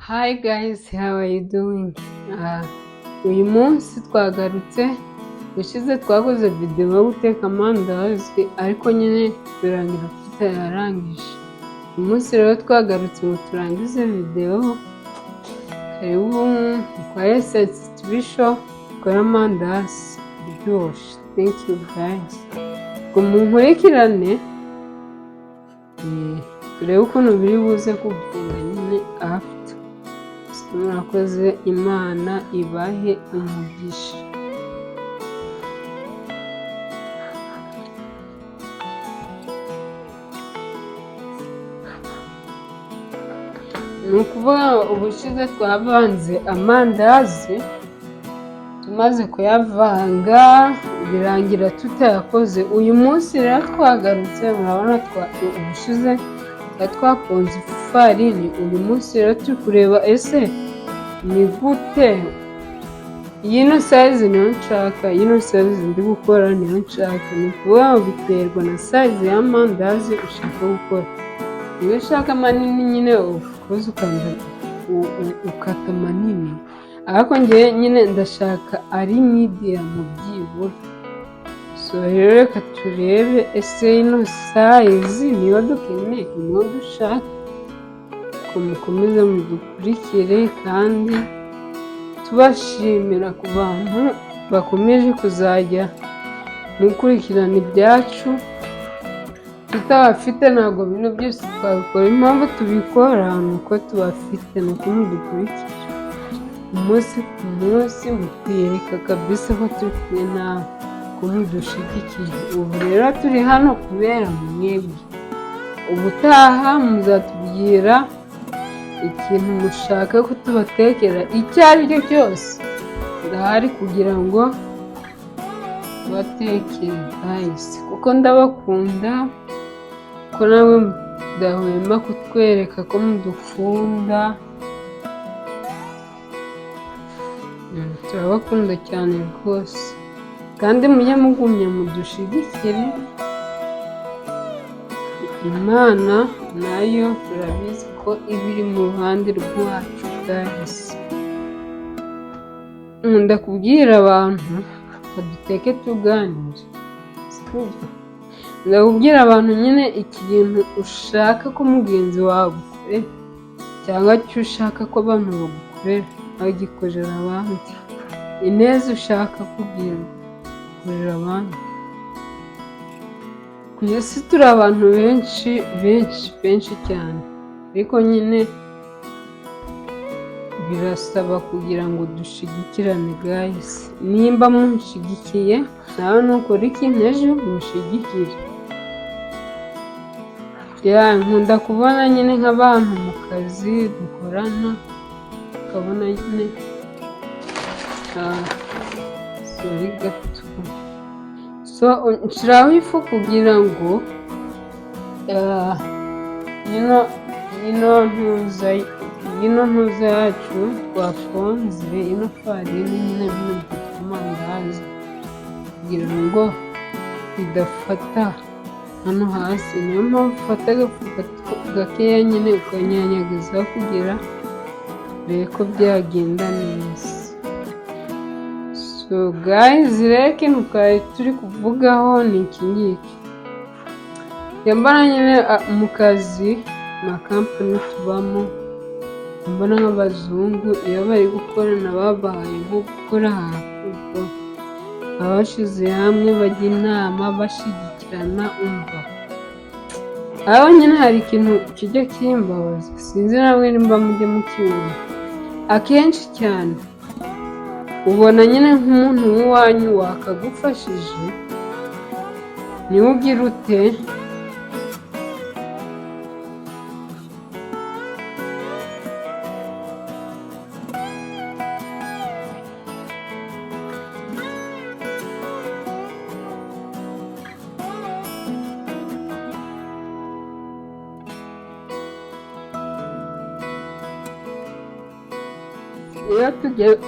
Hi guys, how are you doing? Uyu munsi twagarutse. Ushize twakoze video yo guteka amandazi, ariko nyine birangira tutayarangije. Uyu munsi rero twagarutse ngo turangize video. Karibu kwa Essence TV Show, dukore amandazi aryoshye. Thank you guys. Ngo munkurikirane, turebe ukuntu biri buze kugenda nyine after. Murakoze, Imana ibahe umugisha. Ni ukuvuga ngo ubushize twavanze amandazi, tumaze kuyavanga birangira tutayakoze. Uyu munsi rero twagarutse, murabona ubushize twari twaponze ifarini. Uyu munsi rero turi kureba ese ni gute yino size niyo nshaka, yino size ndi gukora niyo nshaka. Ni ukuvuga ngo biterwa na size y'amandazi ushaka gukora. Niba ushaka manini nyine, of course ukata manini, ariko njyewe nyine ndashaka ari medium byibura. So rero reka turebe ese ino size niyo dukeneye, niyo dushaka. Ko mukomeze mudukurikire, kandi tubashimira ku bantu bakomeje kuzajya mukurikirana ibyacu. Tutabafite ntabwo bino byose twabikora. Impamvu tubikora ni uko tubafite, ni uko mudukurikira umunsi ku munsi, mutwereka kabisa ko turi kumwe nawe, ko mudushigikiye. Ubu rero turi hano kubera mwebwe. Ubutaha muzatubwira ikintu mushaka ko tubatekera, icyo ari cyo cyose, ndahari kugira ngo tubatekere guys, kuko ndabakunda, ko nawe mudahwema kutwereka ko mudukunda. Turabakunda cyane rwose, kandi mujye mugumya mudushigikire. Imana nayo turabizi ko iba iri mu ruhande rwacu guys. Nkunda kubwira abantu baduteke tuganire, sibyo? Ndakubwira abantu nyine, ikintu ushaka ko mugenzi wawe agukorera cyangwa icyo ushaka ko abantu bagukorera, bagikorera abandi. Ineza ushaka kugirirwa, korera abandi. Ku isi turi abantu benshi benshi benshi cyane, ariko nyine birasaba kugira ngo dushigikirane guys. Nimba munshigikiye, nawe nukora ikintu ejo mushigikire. Ya, nkunda kubona nyine nk'abantu mu kazi dukorana, ukabona nyine, sorry gato. So nshiraho ifu kugira ngo yino ntuza yacu twafonze, ino farini nyine, bino byitwa amandazi, kugira ngo bidafata hano hasi. Niyo mpamvu ufata agafu gakeya nyine ukanyanyagizaho kugira urebe ko byagenda neza. So guys, rero ikintu twari turi kuvugaho ni iki ngiki. Mbona nyine mu kazi, mu makampani tubamo, mbona nk'abazungu iyo bari gukorana, babaye nko gukora ahantu baba bashyize hamwe, bajya inama, bashyigikirana. Umva, aho nyine hari ikintu kijya kimbabaza, sinzi namwe nimba mujya mukibona. Akenshi cyane ubona nyine nk'umuntu w'iwanyu wakagufashije, niwe ugira ute?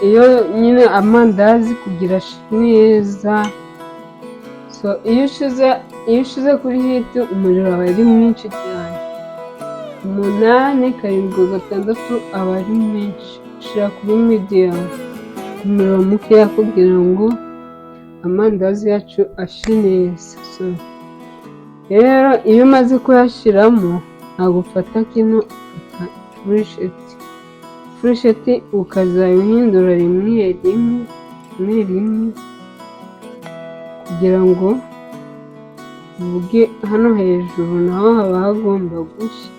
Iyo nyine amandazi kugira neza, so iyo ushize kuri heat, umuriro aba ari mwinshi cyane. 8, 7, 6 aba ari menshi. Ushyira kuri medium, umuriro mukeya, kugira ngo amandazi yacu ashe neza. So rero iyo umaze kuyashyiramo, ntabwo ufata kino, ufata furusheti. Furusheti ukazajya uhindura rimwe rimwe, rimwe rimwe, kugira ngo uvuge hano hejuru naho haba hagomba gushya.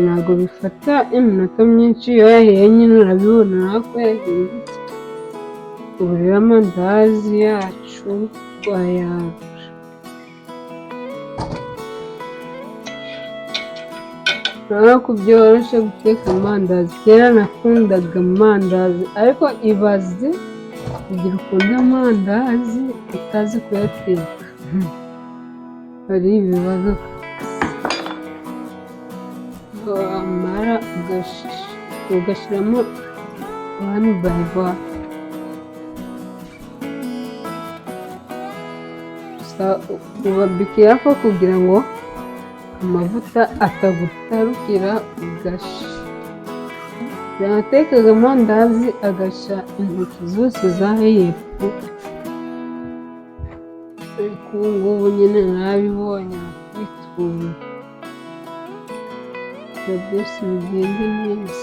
Ntabwo bifata iminota myinshi, iyo yahiye nyine urabibona nawe ko yahindutse. Ubu rero amandazi yacu twayarura. Urabona ko byoroshye guteka amandazi. Kera nakundaga amandazi, ariko ibaze kugira ukunde amandazi utazi kuyateka, hari ibibazo. Wamara ugashyiramo one by one. Gusa uba be careful kugira ngo amavuta atagutarukira ugashya. Natekaga amandazi agashya intoki zose zahiye pu! Ariko ubu ngubu nyine narabibonye, kwitunga kugira byose bigende neza.